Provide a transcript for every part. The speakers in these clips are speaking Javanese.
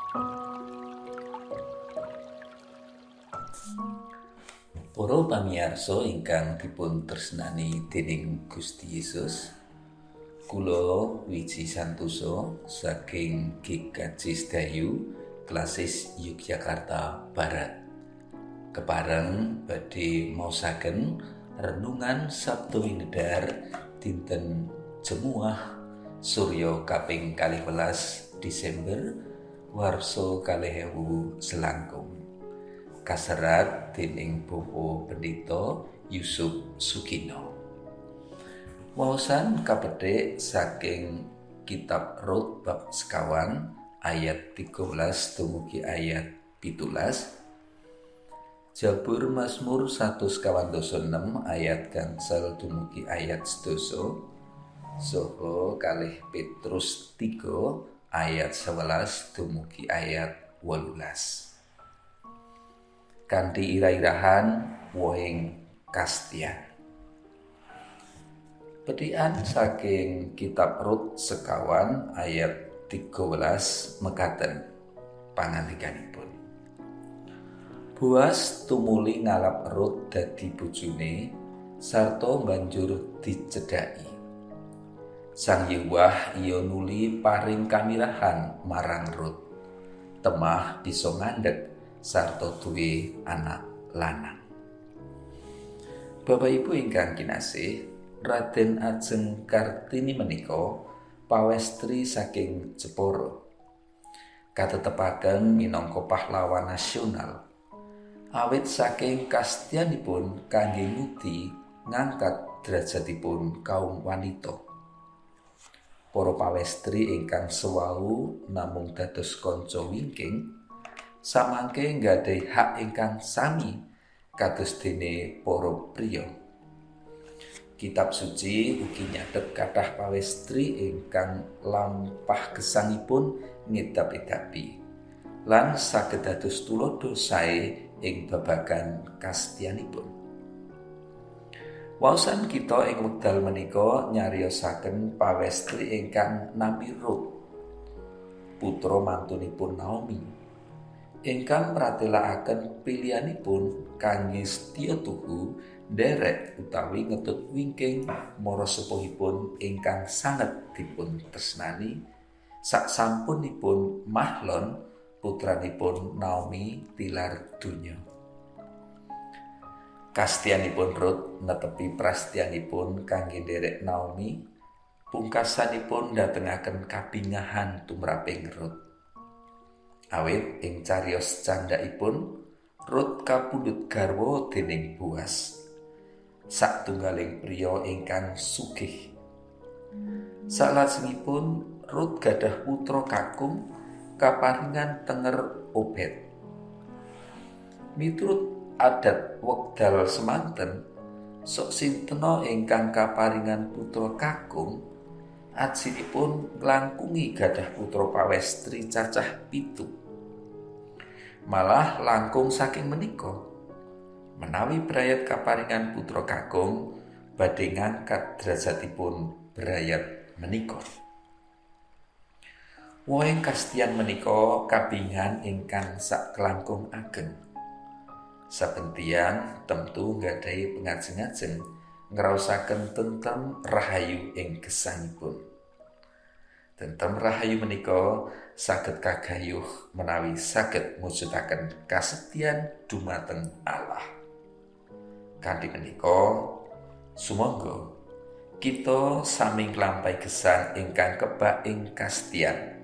Para pamiyarsa ingkang dipun tresnani dening Gusti Yesus, kula Wiji Santoso saking GKJ Sedayu, Klasis Yogyakarta Barat. Kepareng badhe maosaken renungan Sabtu Winedar dinten Jemuah Surya kaping 12 Desember warsa 2000 selangkung. Kaserat dening Bapak Pendeta Yusuf Sukino. Waosan kapethik saking kitab Rut bab 9 ayat 13 dumugi ayat 17. Jabur Mazmur 146 ayat 5 dumugi ayat 10 saha 2 Petrus 3 ayat 11 dumugi ayat 18. Kanthi irah-irahan wohing kastian. Pethikan saking kitab Rut 9 ayat 13 mekaten pangandikanipun. Boas tumuli ngalap Rut dadi bojone sarta banjur dicedhaki. Sang Yehuwah iya nuli paring kamirahan marang Rut. Temah bisa ngandhek sarta duwe anak lanang. Bapak Ibu ingkang kinasih, Raden Ajeng Kartini menika pawestri saking Jepara. Katetepaken minangka pahlawan nasional. Awit saking kastyanipun kangge ngudi ngangkat derajatipun kaum wanita. Para pawestri ingkang sewau namung dados kanca wingking samangke nggadahi hak ingkang sami kados dene para priya. Kitab suci ugi nyathet kathah pawestri ingkang lampah gesangipun ngedap-edapi lan saged dados tuladha sae ing babagan kastyanipun. Waosan kita ing wekdal menika nyariosaken pawestri ingkang nami Rut, putra mantunipun Naomi, ingkang mratelakaken pilihanipun kangge setya tuhu nderek utawi ngetut wingking mara sepuhipun ingkang sanget dipun tresnani saksampunipun Mahlon putranipun Naomi tilar donya. Kastyanipun Rut netepi prastyanipun kangge nderek Naomi, pungkasanipun ndatengaken kabingahan tumraping Rut. Awit ing cariyos candhakipun Rut kapundhut garwa dening Boas, satunggaling priya ingkang sugih. Salajengipun Rut gadah putra kakung kaparingan tenger Obed. Miturut adat wekdal semanten, sok sintena ingkang kaparingan putra kakung ajinipun nglangkungi gadah putra pawestri cacah 7. Malah langkung saking menika, menawi brayat kaparingan putra kakung badhe ngangkat derajatipun brayat menika. Wohing kastian menika kabingahan ingkang saklangkung ageng. Saben tiyang temtu nggadahi pengajeng-ajeng ngraosaken tentrem rahayu ing gesangipun. Tentrem rahayu menika saged kagayuh menawi saged mujudaken kasetyan dumateng Allah. Kanthi menika, sumangga kita sami nglampahi gesang ingkang kebak ing kastyan.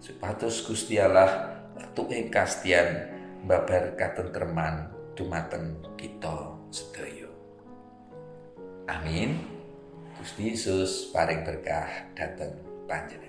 Supados Gusti Allah ing kastyan babar katentreman dumateng kita sedaya. Amin. Gusti Yesus paring berkah dhateng panjenengan.